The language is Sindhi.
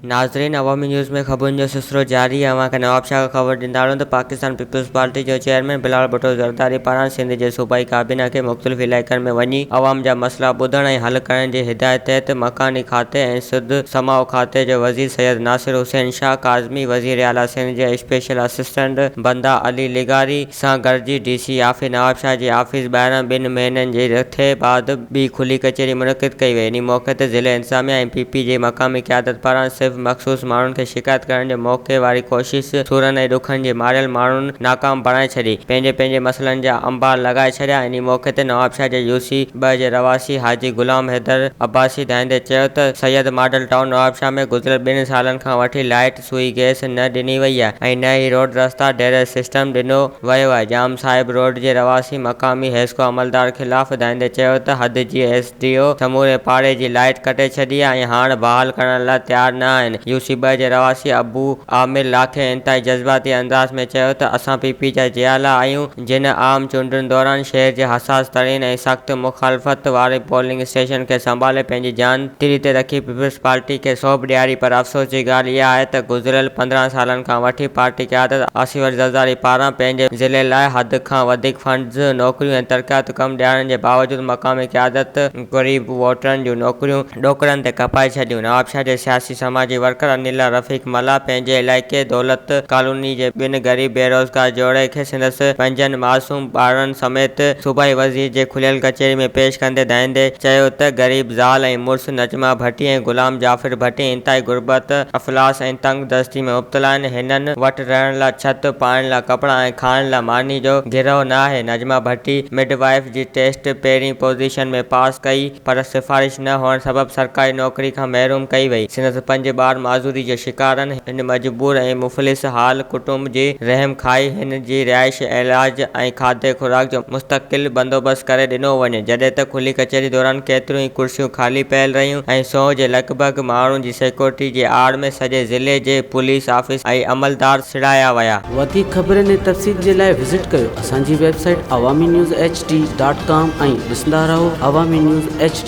ناظرين عوامي نيوز ۾ خبرن جو سلسلو جاري آهي اوهان کي نوابشاهه کان خبر ڏيندا هلون ته پاڪستان پيپلز پارٽي جو چيئرمين بلاول ڀٽو زرداري پاران سنڌ جي صوبائي ڪابينا کي مختلف علائقن ۾ وڃي عوام جا مسئلا ٻڌڻ ۽ حل ڪرڻ جي هدايت تحت مڪاني کاتي ۽ سڌ سماء کاتي جو وزير سيد ناصر حسين شاهه ڪاظمي وزير اعليٰ سنڌ جي اسپيشل اسسٽنٽ بنده علي لغاري سان گڏجي ڊي سي آفيس نوابشاهه جي آفيس ٻاهران ٻن مهينن جي رٿي بعد ٻي کلي ڪچهري منعقد ڪئي وئي. انهي موقعي تي ضلعي انتظاميا ۽ پي پي جي مقامي قيادت پاران صرف مخصوص ماڻهن کي شڪايت ڪرڻ جي موقعي واري ڪوشش سورن ۽ ڏکن جي ماريل ماڻهن ناڪام بڻائي ڇڏي. پنهنجي پنهنجي مسئلن جا انبار لڳائي ڇڏيا. انهي موقعي تي نوابشاهه جي يو سي ٻه جي رهواسي حاجي غلام حيدر عباسي دانهيندي چيو ته سيد ماڊل ٽائون نوابشاهه ۾ گذريل ٻن سالن کان وٺي لائيٽ سوئي گئس نه ڏني وئي آهي ۽ نه ئي روڊ رستا ڊرينيج سسٽم ڏنو ويو آهي ڄام صاحب روڊ جي رهواسين مقامي حيسڪو عملدار خلاف دانهيندي چيو ته حد جي ايس ڊي او سموري پاڙي جي لائيٽ ڪٽي ڇڏي آهي ۽ هاڻ بحال ڪرڻ لاء تيار نه آهن يو سي ٻه جي رهواسي ابو عامر لاکي انتهائي جذباتي انداز ۾ چيو ته اسان پي پي جا جيالا آهيون جن عام چونڊن دوران شهر جي حساس ترين ۽ سخت مخالفت واري پولنگ اسٽيشن کي سنڀالي پنهنجي جان تري تي رکي پيپلز پارٽي کي سوڀ ڏياري پر افسوس جي ڳالهه اها آهي ته گذريل 15 سالن کان وٺي پارٽي قيادت آصف علي زرداري پاران پنهنجي ضلعي لاء حد کان وڌيڪ فنڊز، نوڪريون ۽ ترقياتي ڪم ڏيارڻ جي باوجود مقامي قيادت غريب ووٽرن جون نوڪريون ڏوڪڙن تي کپائي ڇڏيون. نوابشاهه جي سياسي سماجي ورڪر انيلا رفيق ملاح پنهنجي علائقي دولت ڪالوني جي ٻن غريب بيروزگار جوڙي کي سندس پنجن معصوم ٻارڙن سميت صوبائي وزير جي کليل ڪچهري ۾ پيش ڪندي دانهيندي چيو ته غريب زال ۽ مڙس نجمه ڀٽي ۽ غلام جعفر ڀٽي انتهائي غربت، افلاس ۽ تنگ دستي ۾ مبتلا آهن، هنن وٽ رهڻ لا ڇت، پائڻ لا ڪپڙا ۽ کائڻ لا ماني جو گرهه نه آهي، نجمه ڀٽي مڊ وائيف جي ٽيسٽ پهرين پوزيشن ۾ پاس ڪئي پر سفارش نه هئڻ سبب سرڪاري نوڪري کان محروم ڪئي وئي، سندس پنج ٻار معذوري جو شڪار آهن، هن مجبور ۽ مفلس حال ڪٽنب جي رحم کائي هن جي رهائش، علاج ۽ کاڌي خوراڪ جو مستقل بندوبست ڪري ڏنو وڃي، جڏهن ته کلي ڪچهري دوران ڪيتريون ئي ڪرسيون خالي پيل رهيون ۽ سئو جي لڳ ڀڳ ماڻهن جي سيڪيورٽي جي آڙ ۾ سڄي ضلعي جي پوليس آفيس ۽ عملدار سڙايا ويا. وڌيڪ خبرن ۽ تفصيل جي لاء وزٽ ڪيو اسان جي website Awami news H D dot com ۽ ڏسندا رهو عوامي نيوز ايڇ ڊي.